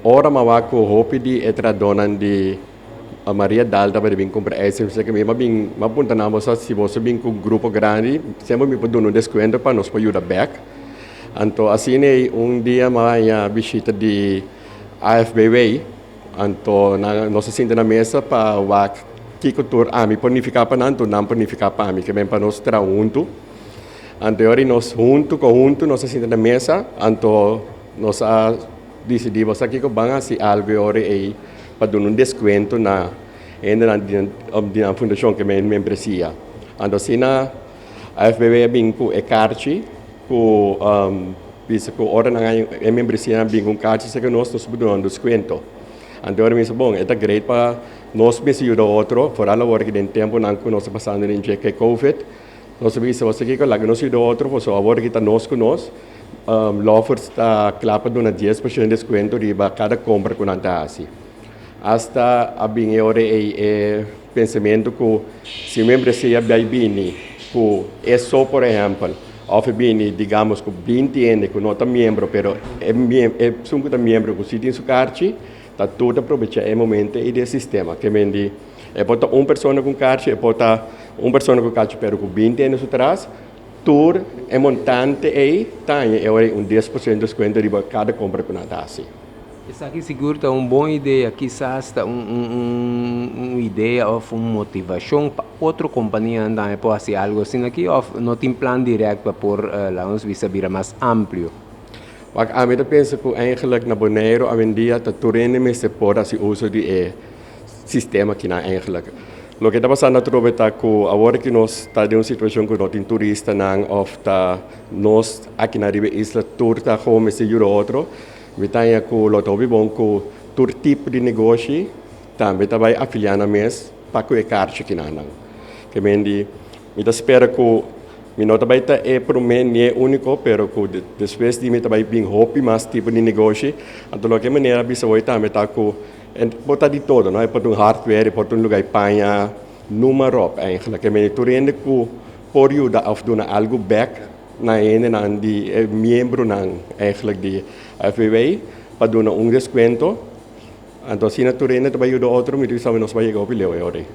Ora m'a wak ku hopi di e trahadónan di Maria Dal tabata bin kumpra ijs, mi bisa ku mi a bin, m'a puntra nan boso si boso bin ku grupo grandi semper mi por duna un deskuento pa nos por yuda bèk. Anto asina ei un dia m'a haña bishita di AFBW, anto nan nos a sinta na mesa pa wak kiko tur ami por nifiká pa nan, tur nan por nifiká pa mi, ke men pa nos traha huntu. Anto e ora ei nos huntu konhuntu nos a sinta na mesa, anto nos a disidí bo sa kiko ban hasi algu e ora ei pa duna un deskuento na hendenan di nan fundashon ke men membresia. Anto asina AFBW a bin ku e karchi ku bisa ku ora nan haña e membresianan bin ku un karchi serka nos, nos por duna un deskuento. Anto e ora mi bisa bon e ta great pa nos mester yuda otro, foral awor ki den tempunan ku nos ta pasando den dje ku e covid. Nos a bisa boso kiko, laga nos yuda otro, pasobra awor aki ta nos ku nos. Lofers ta kla pa duna 10% deskuento riba kada kompra ku nan ta hasi. Asta a bin e ora ei e pensamentu ku si un membresia bai bini ku e so por ehèmpel, òf e bini digamos ku 20 hende ku no ta miembro pero e esun ku ta miembro ku si tin su karchi, ta tur ta probechá e momento ei di e sistema. Ke men di e por ta un persona ku un karchi, e por ta un persona ku karchi pero ku 20 hende su tras, tur e montante ei ta haña e ora ei un 10% deskuento riba kada kompra ku nan ta hasi. Esaki sigur ta un bon idea, kisas ta un idea òf un motivashon pa otro kompanianan tambe por hasi algu asina aki òf no tin plan dirèkt pa por laga nos bisa bira mas amplio. Wak, ami ta pensa ku eigenlijk na Boneiru awendia ta tur hende mester por hasi uso di e sistema kinan eigenlijk. Loke ta pasando atrobe ta ku awor ki nos ta den un situashon ku no tin turistanan òf ta nos akinan riba e isla tur ta gewoon mester yuda otro, mi ta haña ku lo ta hopi bon ku tur tipo di negoshi tambe ta bai afiliá nan mes pa ku e karchi kinan nan. Ke men di mi ta spera ku mi no ta bai ta e promé ni e úniko, pero ku despues di mi ta bai bin hopi mas tipo di negoshi. Anto loke manera a bisa hoy tambe ta ku e por ta di todo, no? E por ta un hardware, e por ta un luga di paña, noem maar op eigenlijk. E mende tur hende ku por yuda òf duna algu bèk na e hendenan di e miembronan eigenlijk di FBW pa duna un deskuento. Anto asina tur hende ta bai yuda otro, mi ta bisa nos bai yega hopi leu e ora ei.